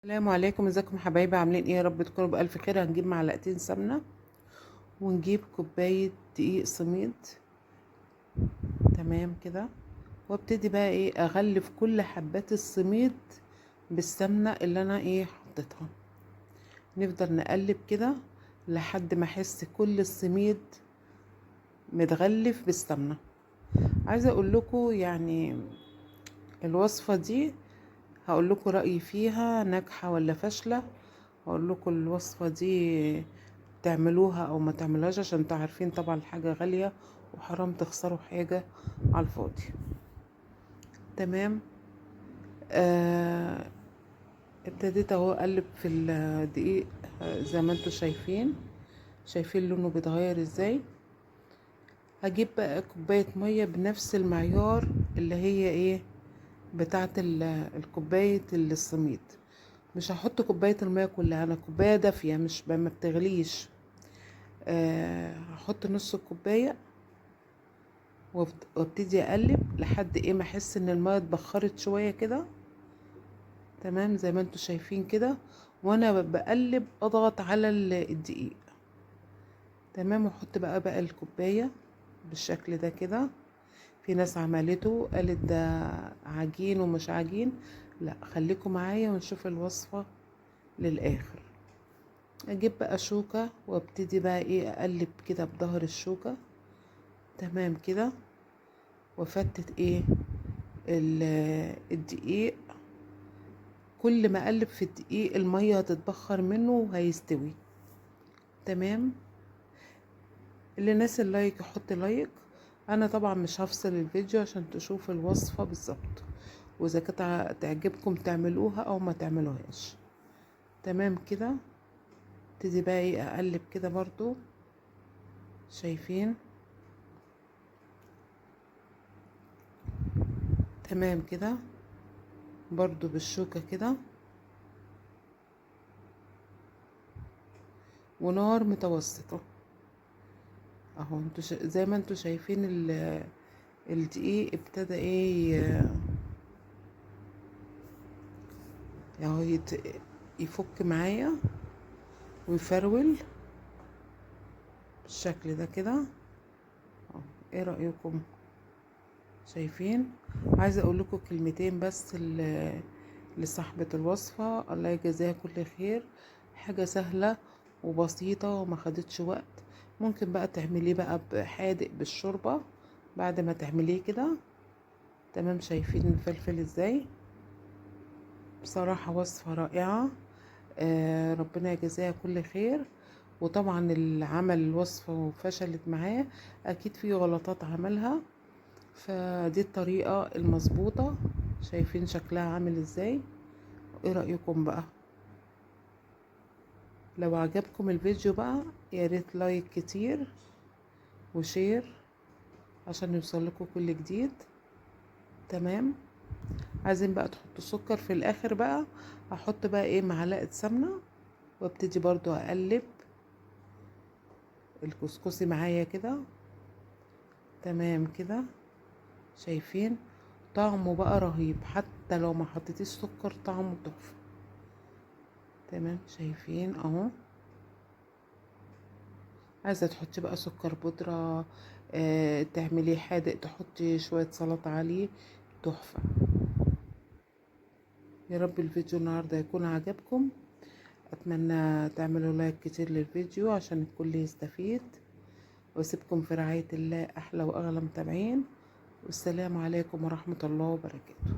السلام عليكم، ازيكم حبايبي؟ عاملين ايه؟ يا رب تكونوا بألف خير. هنجيب معلقتين سمنة ونجيب كوباية دقيق سميد، تمام كده. وابتدي بقى ايه اغلف كل حبات السميد بالسمنة اللي انا ايه حطيتها. نفضل نقلب كده لحد ما احس كل السميد متغلف بالسمنة. عايزة اقول لكم الوصفة دي هقول لكم رأيي فيها، ناجحة ولا فاشلة. هقول لكم الوصفة دي تعملوها او ما تعملوهاش، عشان انتوا عارفين طبعا الحاجة غالية وحرام تخسروا حاجة على الفاضي. تمام. ابتديت اهو اقلب في الدقيق، زي ما انتوا شايفين، شايفين لونه بيتغير ازاي. هجيب بقى كوباية مية بنفس المعيار اللي هي ايه بتاعت الكوباية السميد. مش هحط كوباية المية كلها، انا كوباية دافية مش ما بتغليش. هحط نص الكوباية وابتدي اقلب لحد ايه ما احس ان المية اتبخرت شوية كده. تمام زي ما انتوا شايفين كده، وانا بقلب اضغط على الدقيق. تمام. واحط بقى الكوباية بالشكل ده كده. في ناس عملته قالت ده عجين ومش عجين، لا خليكم معايا ونشوف الوصفة للآخر. اجيب بقى شوكة وابتدي بقى ايه اقلب كده بظهر الشوكة. تمام كده. وافتت ايه الدقيق. كل ما اقلب في الدقيق المية هتتبخر منه وهيستوي. تمام. اللي ناس ال like يحط like. انا طبعا مش هفصل الفيديو عشان تشوفوا الوصفة بالظبط، واذا كانت تعجبكم تعملوها او ما تعملوهاش. تمام كده. ابتدي بقى ايه اقلب كده برضو، شايفين؟ تمام كده برضو بالشوكة كده، ونار متوسطة اهو. انتوا زي ما انتوا شايفين الدقيق ابتدى ايه اهو يفك معايا ويفرول بالشكل ده كده اهو. ايه رأيكم؟ شايفين؟ عايزة اقول لكم كلمتين بس لصاحبة الوصفة، الله يجازيها كل خير. حاجة سهلة وبسيطة وما خدتش وقت. ممكن بقى تعمليه بقى بحادق بالشوربة بعد ما تعمليه كده. تمام. شايفين الفلفل ازاي؟ بصراحة وصفة رائعة، ربنا يجازيها كل خير. وطبعا اللي عمل الوصفة وفشلت معاه اكيد في غلطات عملها، فدي الطريقة المظبوطة. شايفين شكلها عامل ازاي؟ ايه رأيكم بقى؟ لو عجبكم الفيديو بقى يا ريت like كتير و share عشان يوصل لكم كل جديد. تمام. عايزين بقى تحطوا سكر في الاخر بقى. هحط بقى ايه معلقة سمنة وابتدي برضو اقلب الكسكسي معايا كده. تمام كده. شايفين طعمه بقى رهيب، حتى لو ما حطيتيش سكر طعمه تحفة. تمام. شايفين اهو. عايزة تحطي بقى سكر بودرة، تعمليه حادق، تحطي شوية سلطة عليه، تحفة. يا رب الفيديو النهاردة يكون عجبكم. اتمنى تعملوا لايك كتير للفيديو عشان الكل يستفيد. واسيبكم في رعاية الله، احلى واغلى متابعين. والسلام عليكم ورحمة الله وبركاته.